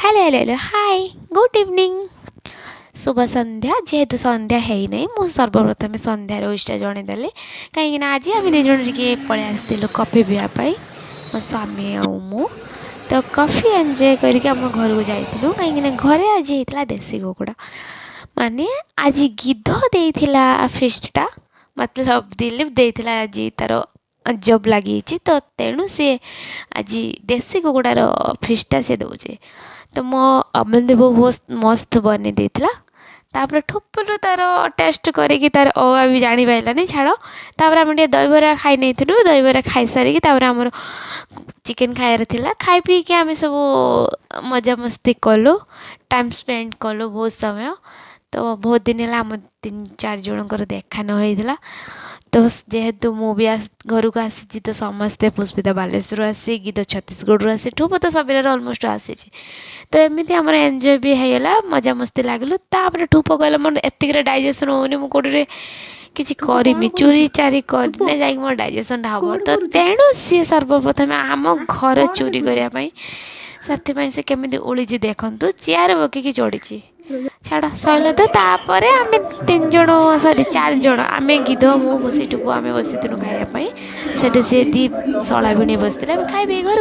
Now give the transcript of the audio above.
Hello hello hello, hi, good evening, ଶୁଭ ସନ୍ଧ୍ୟା। ଯେହେତୁ ସନ୍ଧ୍ୟା ହେଇନାହିଁ, ମୁଁ ସର୍ବପ୍ରଥମେ ସନ୍ଧ୍ୟାର ୱିଶ୍ଟା ଜଣେଇଦେଲି, କାହିଁକିନା ଆଜି ଆମେ ଦୁଇ ଜଣ ଟିକେ ପଳେଇ ଆସିଥିଲୁ କଫି ପିଇବା ପାଇଁ, ମୋ ସ୍ୱାମୀ ଆଉ ମୁଁ। ତ କଫି ଏନ୍ଜୟ କରିକି ଆମ ଘରକୁ ଯାଇଥିଲୁ, କାହିଁକିନା ଘରେ ଆଜି ହେଇଥିଲା ଦେଶୀ କୁକୁଡ଼ା। ମାନେ ଆଜି ଗିଧ ଦେଇଥିଲା ଫିଷ୍ଟଟା, ମତଲବ ଦିଲୀପ ଦେଇଥିଲା। ଆଜି ତା'ର ଜବ୍ ଲାଗିଯାଇଛି, ତ ତେଣୁ ସିଏ ଆଜି ଦେଶୀ କୁକୁଡ଼ାର ଫିଷ୍ଟଟା ସେ ଦେଉଛି। ତ ମୋ ଅବନ୍ତୀ ବୋଉ ବହୁତ ମସ୍ତ ବନେଇ ଦେଇଥିଲା। ତାପରେ ଠୋପରୁ ତା'ର ଟେଷ୍ଟ କରିକି ତା'ର ଅ ଆ ବି ଜାଣିପାରିଲାନି, ଛାଡ଼। ତାପରେ ଆମେ ଟିକେ ଦହିବରା ଖାଇ ନେଇଥିଲୁ। ଦହିବରା ଖାଇସାରିକି ତାପରେ ଆମର ଚିକେନ୍ ଖାଇବାର ଥିଲା। ଖାଇ ପିଇକି ଆମେ ସବୁ ମଜାମସ୍ତି କଲୁ, ଟାଇମ୍ ସ୍ପେଣ୍ଡ କଲୁ ବହୁତ ସମୟ। ତ ବହୁତ ଦିନ ହେଲା ଆମ ତିନି ଚାରି ଜଣଙ୍କର ଦେଖା ନ ହେଇଥିଲା। ତ ଯେହେତୁ ମୁଁ ବି ଘରକୁ ଆସିଛି, ତ ସମସ୍ତେ, ପୁଷ୍ପିତା ବାଲେଶ୍ୱରରୁ ଆସି, ଗୀତ ଛତିଶଗଡ଼ରୁ ଆସି, ଠୁପ ତ ସବିରାର ଅଲମୋଷ୍ଟ ଆସିଛି। ତ ଏମିତି ଆମର ଏନ୍ଜୟ ବି ହେଇଗଲା, ମଜାମସ୍ତି ଲାଗିଲୁ। ତାପରେ ଠୁପ କହିଲା, ମୋର ଏତିକିରେ ଡାଇଜେସନ୍ ହେଉନି, ମୁଁ କେଉଁଠିରେ କିଛି ଠୁପୁ କଣ କରିମି, କରୁଛୁ? ଚୋରି ଚାରି ଠୁପୁ କରିନେ ଯାଇକି ମୋର ଡାଇଜେସନ୍ଟା ହେବ। କଣ ତ କରୁଛୁ? ତେଣୁ ସିଏ ସର୍ବପ୍ରଥମେ ଆମ ଆଁ ଘର କଣ ଚୋରି ଦେଖୁଛୁ? କରିବା ପାଇଁ, ସେଥିପାଇଁ ସେ କେମିତି ଉଳିଛି ଦେଖନ୍ତୁ, ଚେୟାର ପକେଇକି ଚଢ଼ିଛି। ଛାଡ଼, ସଇଲା। ତ ତାପରେ ଆମେ ତିନି ଜଣ, ସରି, ଚାରି ଜଣ ଆମେ, ଗିଧ, ମୁଁ, ଖୁସି, ଟୁପୁ, ଆମେ ବସିଥିଲୁ ଖାଇବା ପାଇଁ। ସେଠି ସେ ଦୁଇ ଶଳା ଭିଣେଇ ବସିଥିଲେ। ଆମେ ଖାଇ ପିଇ ଘରକୁ